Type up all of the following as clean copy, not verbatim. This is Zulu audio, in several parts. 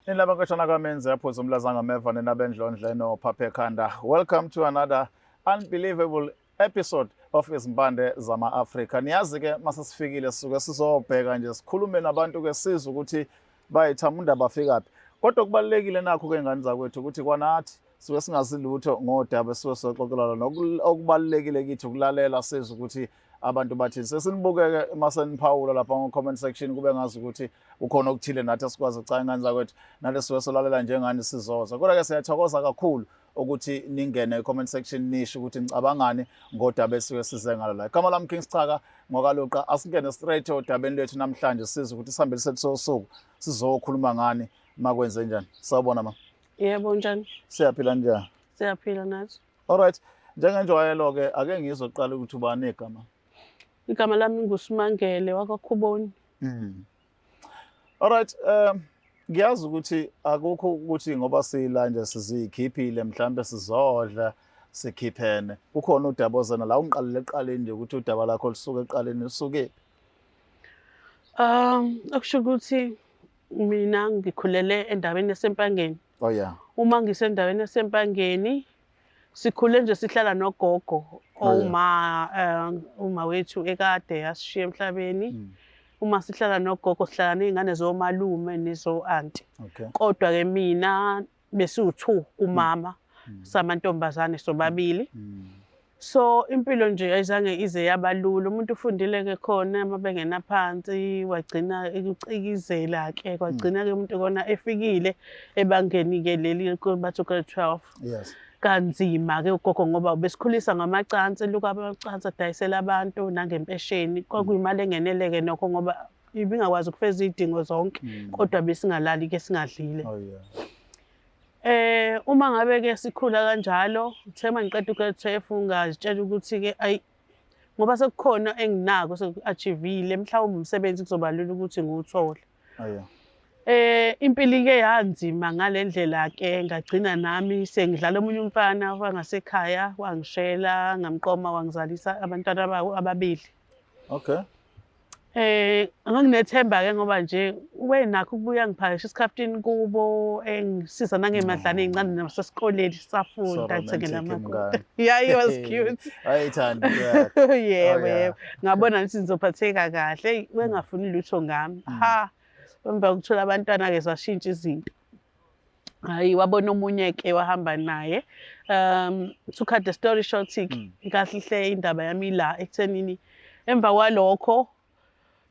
Nilaba kamenzi yaphuza umlazanga meva nenabendlondle nophaphe ekhanda. Welcome to another unbelievable episode of Izimpande zama-Afrika. Niyazi ke mase sifikile sisuke sizobheka nje sikhulume nabantu ke sizwe ukuthi bayithamunda bafikaphi. Kodwa kubalulekile nakho ke ngane zakwethu ukuthi kwanathi suke singazi lutho ngodaba esuke soxoxela lona. Okubalulekile kithi ukulalela sizwe ukuthi abantu bathini. Sesinibukeke uma seniphawula lapha ngo-comment section kube ngazi ukuthi kukhona okuthile nathi esikwazi ukucanga ingane zakwethu nathi suke solalela njengani sizoza. Kodwa-ke siyathokoza kakhulu ukuthi ningene e-comment section nisho ukuthi nicabangani ngodaba esuke size ngalo la. Igama lami King Schaka ngokaLuqa. Asingene straight odabeni lwethu namhlanje sizwe ukuthi isihambeli sethu sosuku sizokhuluma ngani makwenze njani. Sawubona ma. Yebo, njani? Siyaphila njani? Siyaphila nathi. Alright. Njengenjwayelo-ke ake ngizoqala ukuthi ubani igama. Igama lami nguSimangele wakwaKhuboni. Alright, ngiyazi ukuthi akukho ukuthi ngoba sila nje sizikhiphile mhlambe sizodla sikhiphene. Kukhona udaba ozena la ungiqalele ekuqaleni nje ukuthi udaba lakho lisuke ekuqaleni lisuke. Okusho ukuthi mina ngikhulele endaweni yaseMpangeni. Oh yeah. Uma ngisendaweni yaseMpangeni sikhule nje sihlala nogogo Oh, yeah. uma wethu ekade yasishiya emhlabeni. Uma sihlala nogogo sihlala ney'ngane zomalume nezo-anti. Kodwa ke mina besiwu-2 kumama samantombazane sobabili. So impilo nje ayizange ize yabalula. Umuntu ufundile ke khona uma bengena phansi wagcina ekucikizela ke kwagcina ke umuntu kona efikile ebangeni ke leli bathi grade 12. Kanzima ke ugogo ngoba ubesikhulisa ngamacansi, eluka amacansi adayisela abantu nangempesheni. Kwakuyimali engeneleke nokho ngoba ibingakwazi ukufeza izidingo zonke, kodwa besingalali ke singadlile. Oh yeah. Uma ngabe ke sikhula kanjalo, ngithe uma ngiqeda u-grade 12 ngazitshela ukuthi ke ayi ngoba sekukhona enginako seku-achieve-ile mhlawumbe umsebenzi kuzoba lula ukuthi ngiwuthole. Oh yeah. Impilo ike yanzima ngale ndlela ke ngagcina nami sengidlala omunye umfana wangasekhaya wangishela ngamqoma wangizalisa abantwana bawo ababili. Okay. Nganginethemba ke ngoba nje wenakho ukubuya ngiphakisha isikhaftini kubo engisiza nangemadlana ey'ncane nasesikoleni sisafunda So ngithengela romantic amagugu. mngani. Yeah, he was cute. Ayithanda yakhe. Yebo, Oh, yeah. yebo. Ngabona ukuthi ngizophatheka kahle. Eyi, wengafuni lutho ngami. Ha. Emva kokuthola abantwana ke zashintsha izinto. Hayi wabona omunye ke wahamba naye. To cut the story short ke kahle hle indaba yami la ekuthenini emva kwalokho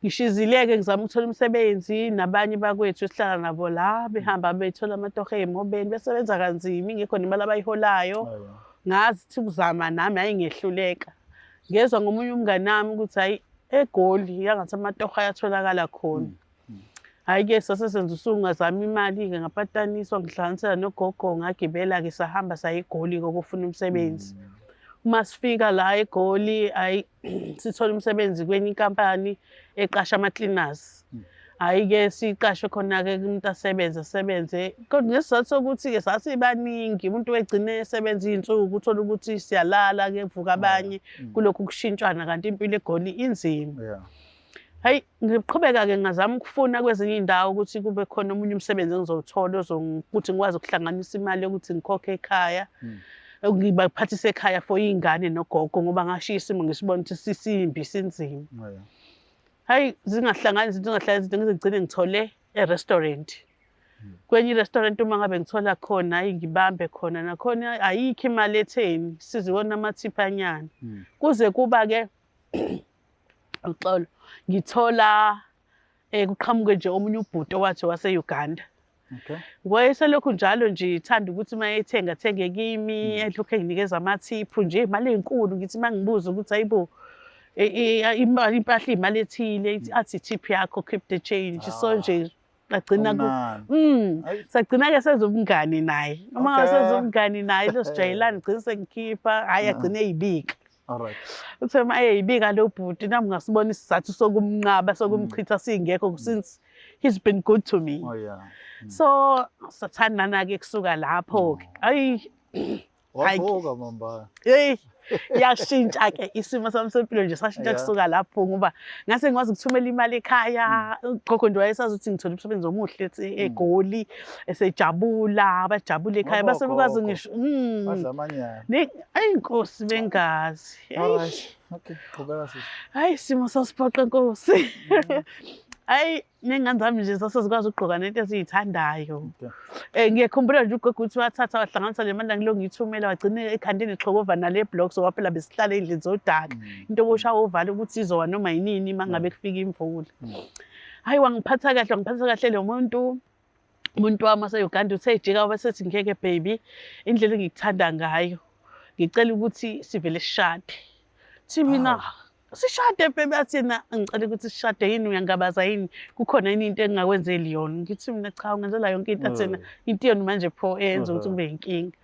ngishizileke ngizama ukuthola umsebenzi nabanye bakwethu esihlala nabo la behamba bethola amatoho ey'mobeni besebenza kanzima ingekho nemali abayiholayo. Oh yeah. Ngazi ukuthi ukuzama nami hayi ngehluleka. Ngezwa ngomunye umngani wami ukuthi hayi eGoli yangathi amatoho ayatholakala khona. Hhayi ke sase senza usuku ngazama imali-ke ngapataniswa ngihlanganisela nogogo ngagibela-ke sahamba saya eGoli-ke ukufuna umsebenzi. Uma sifika la eGoli hhayi sithola umsebenzi kwenye inkampani eqasha ama-cleaners. Hhayi-ke siqashwe khona-ke umuntu asebenze asebenze kodwa ngesizathu sokuthi-ke sasibaningi umuntu wegcine esebenza iy'nsuku uthole ukuthi siyalala-ke kuvuka abanye kulokhu kushintshwana kanti impilo eGoli inzima. Yeah. Hayi ngiqhubeka-ke ngazama ukufuna kwezinye iy'ndawo ukuthi kube khona omunye umsebenzi engizowuthola ukuthi ngikwazi ukuhlanganisa imali yokuthi ngikhokhe ekhaya. Ngibaphathise ekhaya for iy'ngane nogogo ngoba ngashiya isimo ngisibona ukuthi sisimbi sinzima. Oh yeah. Hayi zingahlangani izinto zingahlangani izinto ngize ngigcine ngithole e-restaurant. Kwenye i-restaurant uma ngabe ngithola khona hayi ngibambe khona nakhona ayikho imali etheni siziwona amathipanyana. Kuze kuba-ke uxolo ngithola kuqhamuke nje omunye ubhuti owathi wase-Uganda. Okay. Wayeselokhu njalo nje ethanda ukuthi uma ethenga athenge kimi, elokhu enginikeza amathiphu nje imali enkulu ngithi uma ngibuza ukuthi hayibo imali impahla imali ethile ithi athi tip yakho keep the change. So nje agcina ku Umnandi. Ayi. Sagcina ke senza ubungani naye. Uma Okay. senza ubungani naye losijwayelana gcina sengikhipha hayi agcine eyibika. All right. Uthe uma eyibika lo bhuti nami ngasibona isizathu sokumnqaba sokumchitha singekho since he's been good to me. Oh yeah. So sathandana ke kusuka lapho ke. Ayi Wavuka mambala. Hey, yashintsha ke isimo sami sempilo nje sashintsha kusuka lapho ngoba ngase ngikwazi ukuthumela imali ekhaya. Ugogo nje wayesazi ukuthi ngithole umsebenzi omuhle eGoli, esejabula, bajabule ekhaya base bekwazi ngisho. Badla amanyala. Ayi Nkosi bengazi. Alright. Okay, qhubeka sisi. Hayi isimo sasiphoqa Nkosi. Hayi ney'ngane zami nje sasezikwazi ukugqoka nento eziyithandayo. Ngiyakhumbula nje ugogo ukuthi wathatha wahlanganisa le mali ngilo ngiyithumela wagcina ekhanda inexhokova nale blocks ngoba phela besihlala ey'ndlini zodaka. Into obushaya uvalo ukuthi izowa noma yinini uma ngabe kufika imvula. Hhayi wangiphatha kahle, wangiphatha kahle lo muntu. Umuntu wami wase-Uganda uthe ejika wasethi ngeke baby, indlela engikuthanda ngayo ngicela ukuthi sivele sishade. Thi mina sishade baby, athi yena ngicela ukuthi sishade yini, uyangabaza yini, kukhona yini into engingakwenzeli yona? Ngithi mina cha, ungenzela yonke into. Athi yena into yenu manje pho eyenza ukuthi kube yinkinga.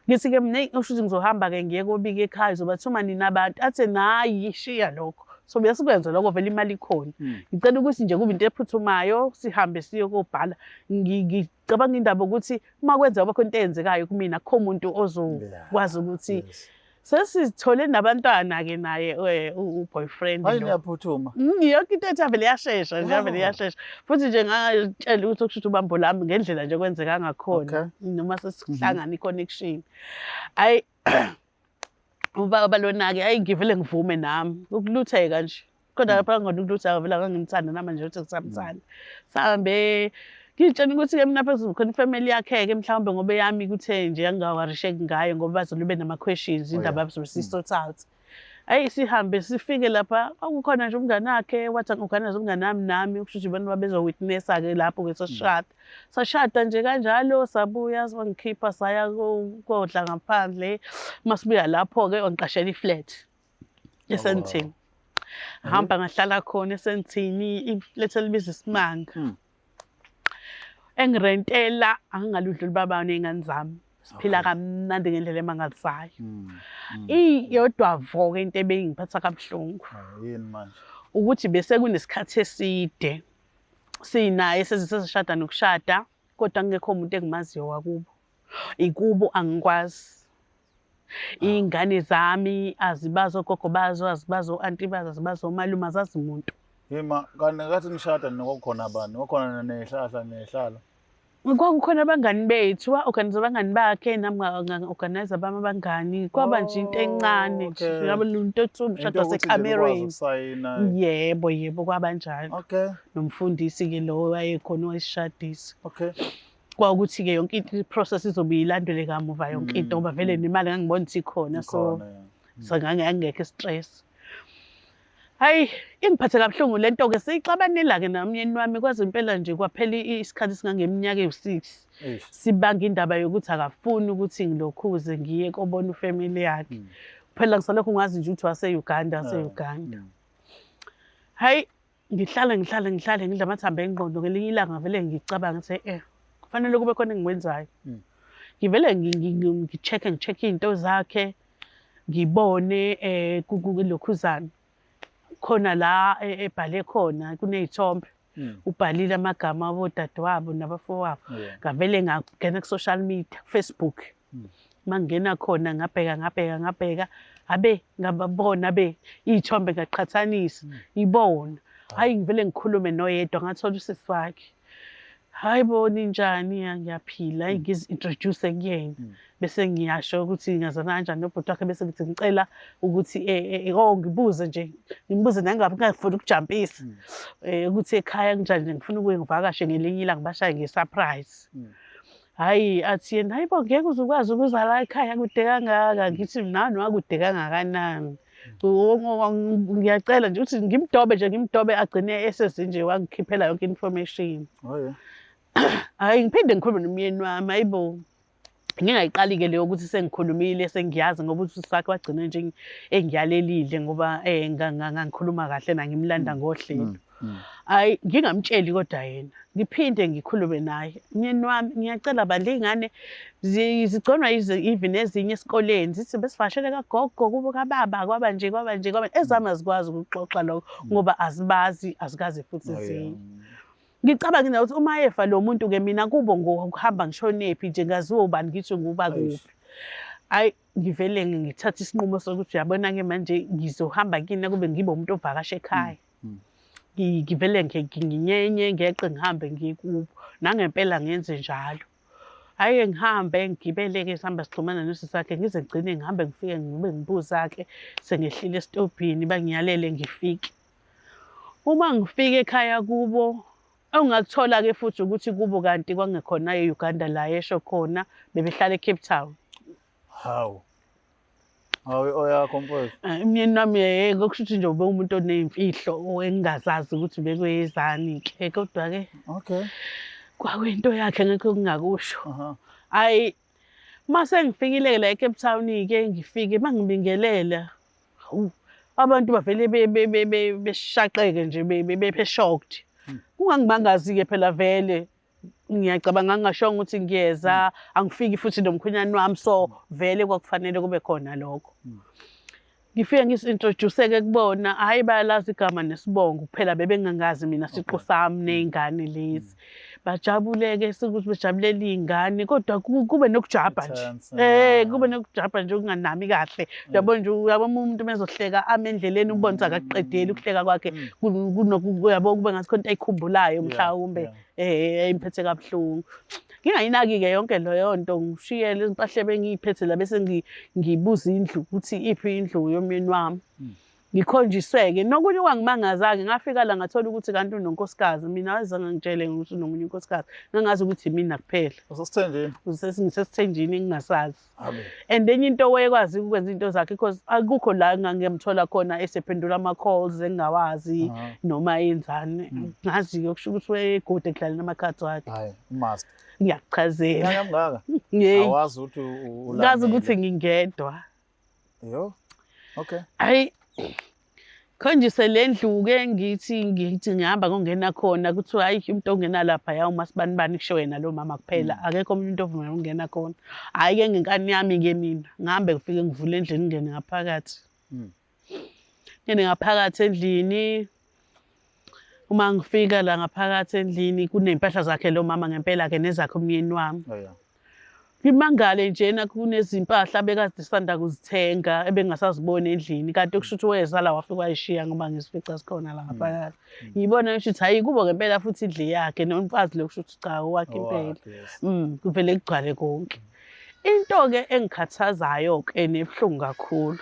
Ngithi-ke mina eyi usho ukuthi ngizohamba-ke ngiye kobika ekhaya, uzobathuma nini abantu? Athi yena hhayi shiya lokho, sobuye sikwenze lokho vele imali ikhona. Ngicela ukuthi nje kube into ephuthumayo sihambe siye kobhala. Ngicabanga indaba ukuthi uma kwenzeka kwakho into eyenzekayo kumina akukho muntu ozokwazi ukuthi sesithole nabantwana-ke naye u-boyfriend Hayi lo. niyaphuthuma. Yonke into ethi avele iyashesha nje, avele iyashesha. Futhi nje ngatshela ukuthi okusho ukuthi ubambo lami ngendlela nje kwenzeka ngakhona. Noma sesihlangana i-connection. Hhayi ubaba lona-ke hhayi ngivele ngivume nami ukulutheka nje. Kodwa lapha ngona ukulutheka vele akangimthanda nami nje ukuthi ngisamthanda. Sahambe ngitshela ukuthi-ke mina phezulu khona ifamily yakhe-ke mhlawumbe ngoba eyami kuthe nje angingawarisheki ngayo ngoba bazobe benama-questions indaba yabo sobe siyi-sort out. Hhayi sihambe sifike lapha kwakukhona nje umngani wakhe wathi angi-organize umngani wami nami kusho ukuthi abantu babezo-witness-a-ke lapho-ke sesishada. Sashada nje kanjalo sabuya wangikhipha saya kodla ngaphandle. Masibuya lapho-ke wangiqashela i-flat eSandton. Hamba ngahlala khona eSandton, i-flat elibiza isimanga. Engirentela angingaludluli ubaba ney'ngane zami. Siphila kamnandi ngendlela emangalisayo. Iyodwa vo-ke into ebeyingiphatha kabuhlungu. Yini manje? Ukuthi bese kunesikhathi eside sinaye seze sesishada nokushada kodwa kungekho muntu engimaziyo wakubo. Ikubo angikwazi. Iy'ngane zami azibazi ogogo bazo, azibazi o-anti bazo, azibazi omalume, azazi muntu. Yima, kanti ngenkathi nishada nokwakukhona bani? Kwakhona nehlahla nehlala. Kwakukhona abangani bethu, wa-organize abangani bakhe, nami nga-organize abami abangani. Kwaba nje into encane nje, yabo into ekuthiwa umshado wasekamereni. Yebo, yebo, kwaba njalo. Nomfundisi-ke lo wayekhona owayesishadisa. Kwawukuthi-ke yonke into i-process izobe ilandele kamuva yonke into ngoba vele nemali ngangibona ukuthi ikhona, so so ngangekho i-stress. Hayi, ingiphathe kabuhlungu le nto-ke siyixabanela-ke nomyeni wami kwaze impela nje kwaphela isikhathi esingangeminyaka ewu-6. Sibanga indaba yokuthi akafuni ukuthi ngilokhuze ngiye kobona ufamily yakhe. Phela ngisalokhu ngazi nje ukuthi wase-Uganda, wase-Uganda. Hhayi, ngihlale ngihlale ngihlale ngidla amathambo engqondo ngelinye ilanga vele ngicabanga ukuthi kufanele kube khona engikwenzayo. Ngivele ngi-check-e ngi-check-e iy'nto zakhe ngibone kulokhuzana khona la ebhale khona kuney'thombe. Ubhalile amagama abodadewabo nabafowabo. Ngavele ngangena ku-social media, Facebook. Uma ngingena khona ngabheka ngabheka ngabheka, abe ngababona be iy'thombe ngaqhathanisa, ibona. Hhayi ngivele ngikhulume noyedwa ngathola usisi wakhe. Hhayi bo ninjani? Ngiyaphila. Hhayi ngizi-introduce kuyena. Bese ngiyasho ukuthi ngazana kanjani nobhuti wakhe bese ngithi ngicela ukuthi oh ngibuze nje, ngimbuze nangabe ngingafuni ukujampisa. Ukuthi ekhaya kunjani nje ngifuna ukuye ngivakashe ngelinye ilanga ngibashaye nge-surprise. Hhayi athi yena, hhayi bo ngeke uze ukwazi ukuza la ekhaya kude kangaka. Ngithi nani wakude kangakanani? Ngiyacela nje ukuthi ngimdobe nje ngimdobe agcine esezinje wangikhiphela yonke information. Hhayi ngiphinde ngikhulume nomyeni wami, hhayi bo. Ngingayiqali-ke leyo ukuthi sengikhulumile sengiyazi ngoba usisi wakhe wagcina nje engiyalelile ngoba ngangikhuluma kahle na ngimlanda ngohlelo. Hhayi ngingamtsheli kodwa yena, ngiphinde ngikhulume naye. Myeni wami ngiyacela bandla iy'ngane zigconwa even ezinye esikoleni zithi besivakashele kagogo kubo kababa kwaba nje kwaba nje kwaba ezami azikwazi ukuxoxa lokho ngoba azibazi azikaze futhi ziye. Ngicabange nawe ukuthi uma efa lo muntu-ke mina kubo ngokuhamba ngishonephi nje ngaziwa ubani ngithi nguba kuphi. Hhayi, ngivele ngithathe isinqumo sokuthi uyabona-ke manje ngizohamba kina kube ngibe umuntu ovakasha ekhaya. Ngivele nginyenye ngeqe ngihambe ngiye kubo. Nangempela ngenze njalo. Hhayi-ke ngihambe ngigibele-ke sihamba sixhumana nosisi wakhe ngize ngigcine ngihambe ngifike ngibe ngibuza-ke sengehlile esitobhini bangiyalele ngifike. Uma ngifika ekhaya kubo Engingakuthola-ke futhi ukuthi kubo kanti kwangekhona e-Uganda la esho khona bebehlala e-Cape Town. Hawu. Hawu oyakho mfowethu. Umyeni wami kusho ukuthi nje ube umuntu oney'mfihlo engingazazi ukuthi bekuyezani-ke kodwa-ke kwakuyinto yakhe ngekho okungakusho. Hhayi uma sengifikile-ke la e-Cape Town-ke ngifike bangibingelela hawu abantu bavele beshaqeke nje be-shocked. Kungangimangazi-ke phela vele ngiyacabanga ngingashongo ukuthi ngiyeza angifiki futhi nomkhwenyane wami so vele kwakufanele kube khona lokho. Ngifike ngisi-introduce-ke kubona, hhayi bayalazi igama nesibongo kuphela bebengangazi mina siqu sami ney'ngane lezi. Bajabule-ke sekuthi bejabulela iy'ngane kodwa kube nokujabha nje. Kube nokujabha nje okunganami kahle. Uyabo nje uyabo umuntu uma ezohleka ame endleleni ubone ukuthi akakuqedeli ukuhleka kwakhe uyabo kube ngathi khona into ayikhumbulayo mhlawumbe eyimphethe kabuhlungu. Ngingayinaki-ke yonke leyo nto ngishiye lezi mpahla ebengiy'phethe la bese ngibuza indlu ukuthi iphi indlu yomyeni wami. Ngikhonjiswe-ke nokunye okwangimangaza-ke ngafika la ngathola ukuthi kanti unonkosikazi mina wazange ngitshele ukuthi unomunye unkosikazi ngangazi ukuthi imina kuphela. Usesithenjini? Ngisesithenjini ngingasazi. And enye into wayekwazi ukwenza into zakhe because akukho la engangiyamthola khona esephendula ama-calls engingawazi noma yenzani. Ngazi-ke kusho ukuthi wayegode ekudlaleni ama-cards wakhe. Hayi, umaster. Ngiyakuchazela. Nyanga mngaka? Yey. Awazi ukuthi Ngazi ukuthi ngingedwa. Yo. Okay. Hayi khonjise le ndlu-ke ngithi ngithi ngihamba ngongena khona kuthiwa hayi umuntu ongena lapha ya uma sibanibani kusho yena lo mama kuphela akekho omunye umuntu ovumela ukungena khona. Hhayi-ke ngenkani yami-ke mina ngihambe ngifike ngivule endlini ngingene ngaphakathi. Ngene ngaphakathi endlini uma ngifika la ngaphakathi endlini kuney'mpahla zakhe lo mama ngempela-ke nezakhe umyeni wami. Oh yeah. Ngimangale njena kunezimpahla abekade sanda kuzithenga ebengasaziboni endlini kanti kusho ukuthi weza la wafika wayishiya ngoba ngisifica sikhona la ngaphakathi. Ngibona ngisho ukuthi hayi kubo ngempela futhi indlu yakhe nomfazi lo kusho ukuthi cha owakhe impela. Kuvele kugcwale konke. Into-ke engikhathazayo-ke nebuhlungu kakhulu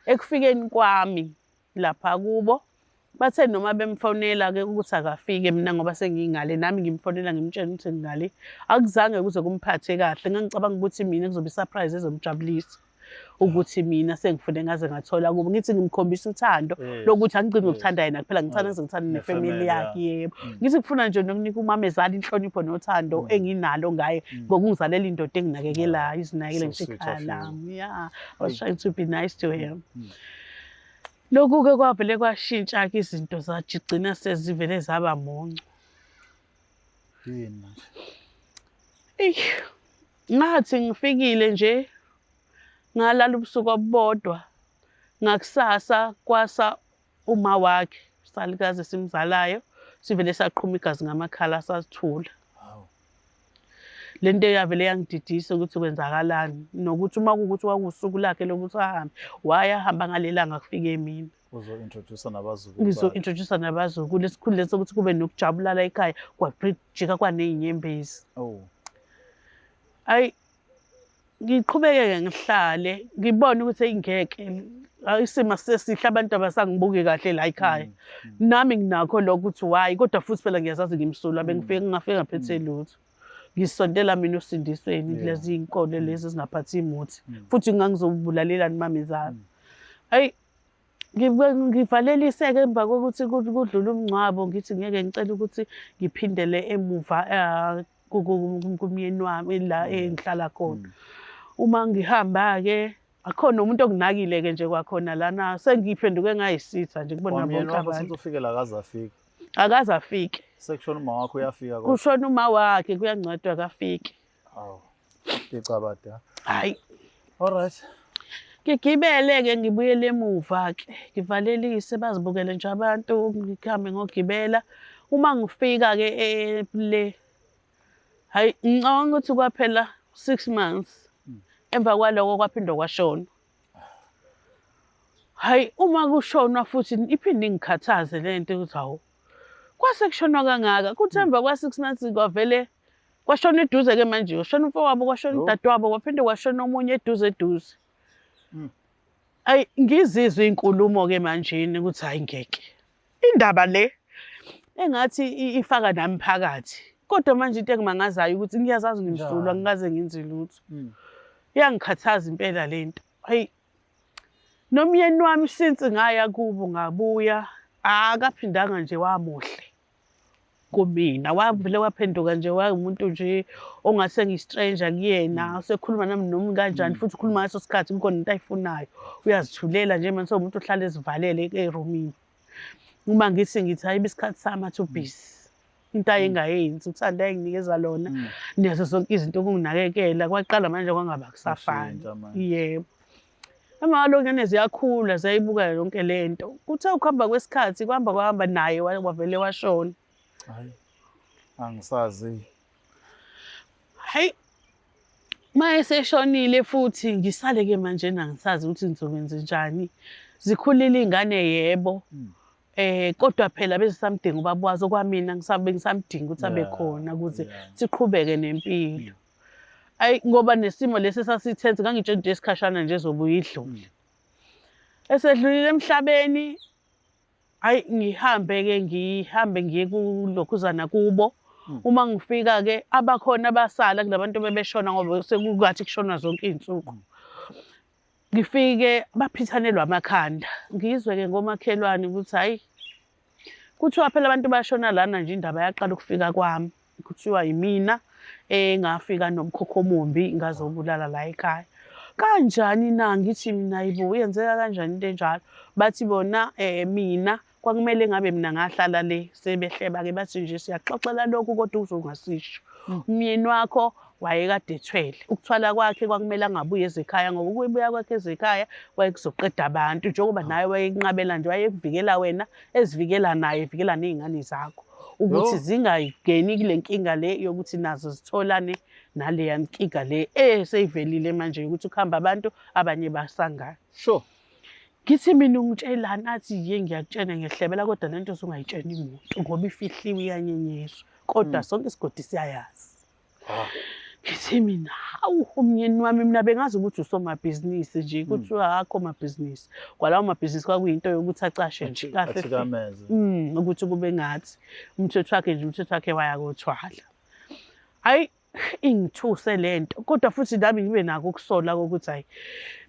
ekufikeni kwami lapha kubo bathe noma bemfonela-ke ukuthi akafike mina ngoba sengingale nami ngimfonela ngimtshela ukuthi ngingale akuzange kuze kumphathe kahle ngangicabanga ukuthi mina kuzobe i-surprise ezomjabulisa ukuthi mina sengifune ngaze ngathola kubo ngithi ngimkhombisa uthando lokuthi angigcini ngokuthanda yena kuphela ngithanda ngize ngithande nefamily yakhe yebo ngithi ngifuna nje nokunika umamezala inhlonipho nothando enginalo ngaye ngokungizalela indoda enginakekelayo izinakekele ngisho ikhaya lami. Yeah, I was trying to be nice to him. Lokhu-ke kwavele kwashintsha-ke izinto zagcina sezivele zaba muncu. Yini manje? Eyi, ngathi ngifikile nje ngalala ubusuku obubodwa ngakusasa kwasa uma wakhe salukazi esimzalayo sivele saqhuma igazi ngamakhala sasithula. Le nto yavele yangididisa ukuthi kwenzakalani nokuthi uma kuwukuthi kwakuwusuku lakhe lokuthi ahambe wayahamba ngalelanga kufike mina. Uzo-introduce nabazukulu. Ngizo-introduce nabazukulu esikhundleni sokuthi kube nokujabula la ekhaya kwajika kwaney'nyembezi. Oh. Ayi ngiqhubeke-ke ngihlale ngibone ukuthi engeke isimo sesihle abantu abasangibuki kahle la ekhaya. Nami nginakho lokho ukuthi why kodwa futhi phela ngiyazazi ngimsulwa bengifike ngingafike ngaphethe lutho. Ngisondela mina osindisweni kulezi iy'nkolo lezi ezingaphathi imuthi futhi ngangizobulalelani mamezala. Ayi ngivaleliseke emva kokuthi kudlule umngcwabo ngithi ngeke ngicela ukuthi ngiphindele emuva kumyeni wami la engihlala khona. Uma ngihamba-ke akukho nomuntu onginakile-ke nje kwakhona lana sengiphenduke ngayisitha nje kubona Wamyeni bonke wakho abantu. since ufike la akaze afike. Akaze afike. Sekushona uma wakho uyafika kodwa. Kushona uma wakhe kuyancedwa akafiki. Hawu. Icabada. Hayi. All right. Ngigibele-ke ngibuyele emuva-ke ngivalelise bazibukele nje abantu ngihambe ngogibela. Uma ngifika-ke le hayi ngicabanga ukuthi kwaphela 6 months. Emva kwaloko kwaphinde kwashona. Hhayi, uma kushonwa futhi iphinde ingikhathaze le nto ukuthi hawu, kwase kushonwa kangaka. Kuthi emva kwa-6 months kwavele kwashona eduze-ke manje, kwashona umfowabo, kwashona udadewabo, kwaphinde kwashona omunye eduze eduze. Ayi, ngizizwe iy'nkulumo-ke manjena ukuthi hhayi ngeke. Indaba le engathi ifaka nami phakathi. Kodwa manje into engimangazayo ukuthi ngiyazazi ngimsulwa, Njani? ngikaze ngenze lutho. Iyangikhathaza impela le nto. Hayi, nomyeni wami since ngaya kubo ngabuya, akaphindanga nje wamuhle kumina. Wavele waphenduka nje wawumuntu nje ongase ngiyi-stranger kuyena, usekhuluma nami noma kanjani, futhi ukhuluma ngaleso sikhathi kukhona into ayifunayo. Uyazithulela nje manje, sewumuntu ohlala ezivalele erumini. Uma ngithi hayi isikhathi sami, athi u-busy. Into ayengayenzi, uthando ayenginikeza lona, nazo zonke izinto ukunginakekela, kwaqala manje kwangaba kusafani. Kwashintsha manje. Yebo. Emva kwalokho ingane ziyakhula, ziyayibuka yonke le nto. Kuthe ukuhamba kwesikhathi, kuhamba kwahamba naye wavele washona. Hayi, angisazi. Hayi, uma eseshonile futhi ngisale-ke manje angisazi ukuthi ngizokwenzenjani. Zikhulile iy'ngane, yebo. Kodwa phela bezisamdinga ubaba wazo, kwamina bengisamdinga ukuthi abe khona ukuze siqhubeke nempilo. Ayi, ngoba nesimo lesi esasithense ngangitshela into yesikhashana nje ezobuye idlule. Esedlulile emhlabeni, hayi, ngihambe-ke ngihambe ngiye kulokhuzana kubo. Uma ngifika-ke abakhona abasala kulabantu bebeshona ngoba sekukathi kushonwa zonke iy'nsuku. Ngifike baphithanelwa amakhanda. Ngizwe-ke ngomakhelwane ukuthi hhayi, kuthiwa phela abantu bashona lana nje indaba yaqala ukufika kwami. Kuthiwa yimina engafika nomkhokha omumbi ngazobulala la ekhaya. Kanjani na? Ngithi mina hayibo, yenzeka kanjani into enjalo? Bathi bona mina kwakumele ngabe mina ngahlala le. Sebehleba-ke bathi nje siyaxoxela lokhu kodwa uzongasisho. Umyeni wakho wayekade ethwele. Ukuthwala kwakhe kwakumele angabuyi ezekhaya ngoba ukubuya kwakhe ezekhaya wayekuzoqeda abantu, njengoba naye wayekunqabela nje, wayekuvikela wena, ezivikela naye, evikela ney'ngane zakho ukuthi zingayingeni kule nkinga le yokuthi nazo zitholane naleya nkinga le eseyivelile manje yokuthi kuhamba abantu abanye basangana. Ngithi mina ungitshelani? Athi ye, ngiyakutshela ngiyahlebela, kodwa lento usungayitsheni muntu ngoba ifihliwe iyanyenyiswa, kodwa sonke isigodi siyayazi. Ngithi mina hawu, umyeni wami mina bengazi ukuthi usomabhizinisi nje, kuthiwa akho mabhizinisi. Kwalawo mabhizinisi kwakuyinto yokuthi acashe nje kahle hle. Athikameze. Ukuthi kube ngathi umthetho wakhe nje, umthetho wakhe waya kothwala. Hayi, ingithuse lento, kodwa futhi nami ngibe nako ukusola kokuthi hayi,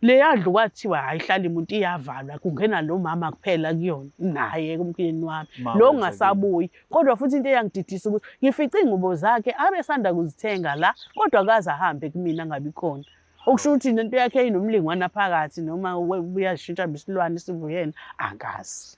leya ndlu kwathiwa ayihlali umuntu, iyavalwa, kungena lo mama kuphela kuyona, naye umyeni wami Ma lo wenzekile. Ngingasabuyi. Kodwa futhi into eyangididisa ukuthi ngifice iy'ngubo zakhe abesanda kuzithenga la, kodwa akaze ahambe kumina angabi khona, okusho ukuthi nento yakhe inomlingwana phakathi noma uyashintsha isilwane sibuyena, angazi.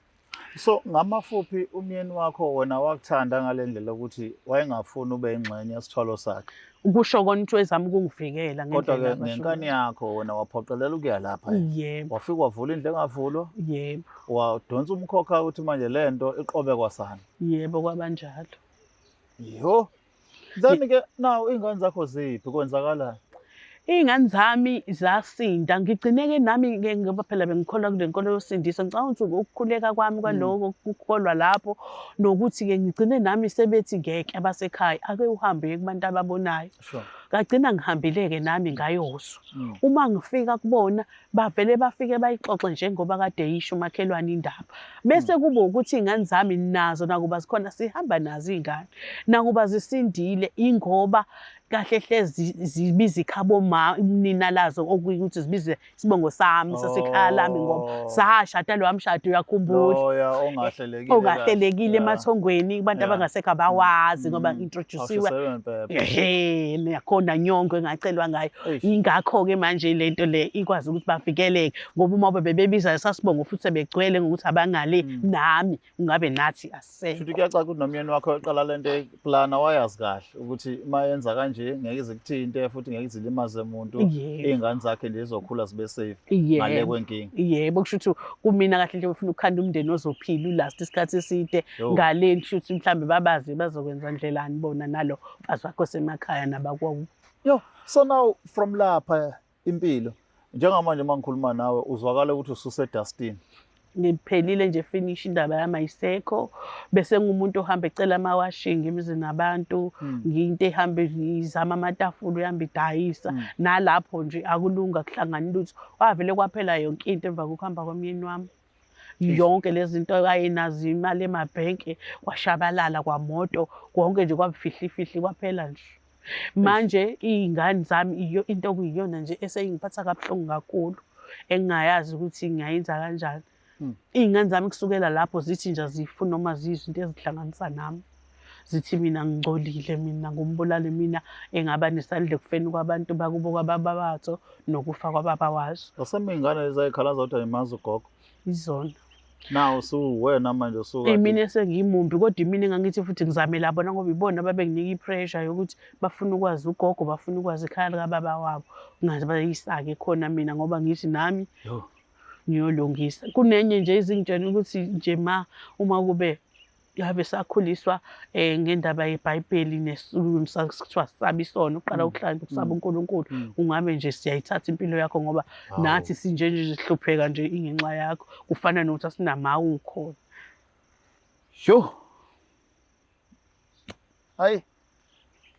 So ngamafuphi, umyeni wakho wena wakuthanda ngale ndlela ukuthi wayengafuni ube ingxenye yesithwalo sakhe. Kusho kona ukuthi wezama ukungivikela Kodwa-ke ngendlela abasho ngenkani ngayo. yakho wena waphoqelela ukuya lapha. Yebo. Wafika wavula indlu engavulwa, Yebo. wadonsa umkhokha ukuthi manje le nto iqobe kwasana. Yebo, kwabanjalo. Yo. Then-ke now iy'ngane zakho ziphi, kwenzakalani? Iy'ngane zami zasinda. Ngigcine-ke nami-ke ngoba phela bengikholwa kule nkolo yosindiso. Ngicabanga ukuthi ukukhuleka kwami kwaloko kukholwa lapho nokuthi-ke ngigcine nami sebethi ngeke abasekhaya ake uhambe uye kubantu ababonayo. Ngagcina ngihambile-ke nami ngayozwa. Uma ngifika kubona bavele bafike bayixoxe njengoba kade yisho umakhelwane indaba. Bese kuba ukuthi iy'ngane zami nazo nakuba zikhona sihamba nazo iy'ngane. Nakuba zisindile ingoba kahle hle zibiza ikhabo nina lazo, okuyikuthi zibize isibongo sami sasekhaya lami ngoba sashada lowa mshado, uyakhumbula. Loya ongahlelekile. Ongahlelekile emathongweni, kubantu abangasekho abawazi ngoba introduce-iwe. Awushiselwe impepho. Ehhe, nakhona nyongo engacelwa ngayo. Eish. Ingakho-ke manje lento le ikwazi ukuthi bavikeleke ngoba uma bebebiza sasibongo futhi sebegcwele ngokuthi abangale nami ungabe nathi asisekho. Futhi kuyacaca ukuthi nomyeni wakho eqala lento eplana wayazi kahle ukuthi uma yenza kanje ngeke ize kuthinte futhi ngeke izilimaze muntu. Iy'ngane zakhe nje zizokhula zibe safe ngale kwenkinga. Yebo, kusho ukuthi kumina kahle nje ufuna ukukhanda umndeni ozophila ulast isikhathi eside ngale, kusho ukuthi mhlambe babazi bazokwenza ndlelani bona nalo mfazi wakho osemakhaya nabakwabo. Yo, so now from lapha Impilo njengamanje uma ngikhuluma nawe uzwakala ukuthi ususedustini. Ngiphelile nje, finish, indaba yami ayisekho. Bese ngumuntu ohamba ecela amawashingi emizini abantu. Ngiyinto ehambe izama amatafula, uyahamba idayisa. Nalapho nje akulunga, kuhlangani lutho, wavele kwaphela yonke into emva kokuhamba komyeni wami. Yonke lezi zinto ayenazo, imali emabhenki kwashabalala, kwamoto, konke nje kwabufihli kwaphela nje. Manje iy'ngane zami, iyo into okuyiyona nje eseyingiphatha kabuhlungu kakhulu, engingayazi ukuthi ngingayenza kanjani. Iy'ngane zami kusukela lapho zithi nje azifuni noma zizwe into ezihlanganisa nami. Zithi mina ngingcolile, mina ngumbulali, mina engaba nesandla ekufeni kwabantu bakubo kwababa bazo nokufa kwababa wazo. Wasema iy'ngane lezi ayikhalaza ukuthi ayimazi ugogo. Izona. Na usuwena manje usuka. Imina esengiyimumbi, kodwa imina engangithi futhi ngizamela bona, ngoba ibona babenginika i-pressure yokuthi bafuna ukwazi ugogo, bafuna ukwazi ikhaya likababa wabo. Ngaze bayisake khona mina, ngoba ngithi nami Yo. ngiyolungisa. Kunenye nje izingitshela ukuthi nje ma uma kube yabe sakhuliswa ngendaba yeBhayibheli kuthiwa sisaba isono, uqala ukuhlala ukusaba uNkulunkulu, ungabe nje siyayithatha impilo yakho, ngoba nathi sinje nje sihlupheka nje ingenxa yakho, kufana nokuthi asinamawu khona. Sho. Hayi.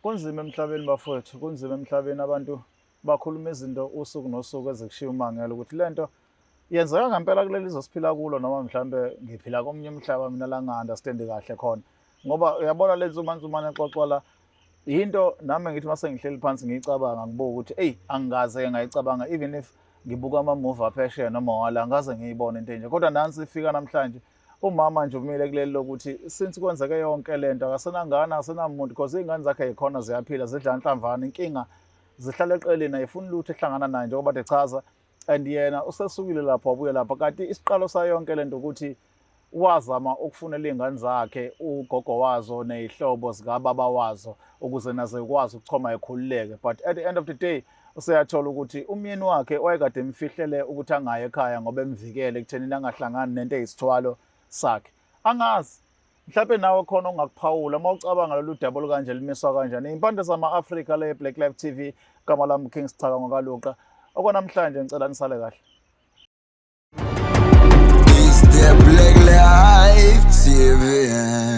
Kunzima emhlabeni bafowethu, kunzima emhlabeni. Abantu bakhuluma izinto usuku nosuku ezikushiya umangela ukuthi lento yenzeka ngempela kuleli zwe siphila kulo, noma mhlambe ngiphila komunye umhlaba mina la nga-understand kahle khona, ngoba uyabona le nsumansumane exoxwa la yinto nami ngithi mase ngihleli phansi ngiyicabanga, ngibuka ukuthi eyi, angikaze ngayicabanga, even if ngibuka ama-movie aphesheya noma wala, angikaze ngiyibone into enje. Kodwa nansi ifika namhlanje, umama nje umile kuleli lokuthi since kwenzeke yonke lento akasenangane, akasenamuntu, because iy'ngane zakhe yikhona ziyaphila, zidla nhlamvana. Inkinga zihlala eqeleni, ayifuni lutho ehlangana naye njengoba kade echaza, and yena usesukile lapho wabuya lapha. Kanti isiqalo sayo yonke lento ukuthi wazama ukufunela iy'ngane zakhe ugogo wazo ney'hlobo zikababa wazo ukuze naze ikwazi ukuchoma ekhululeke, but at the end of the day useyathola ukuthi umyeni wakhe wayekade emfihlele ukuthi angayi ekhaya ngoba emvikele ekuthenini angahlangani nento eyisithwalo sakhe. Angazi mhlawumbe nawe khona ongakuphawula uma ucabanga lolu daba olukanje limiswa kanjani. Impande zama-Afrika le, Black Life TV, gama lami King Sichaka ngokaLuqa. Okwanamhlanje ngicela nisale kahle. It's the Black Life TV.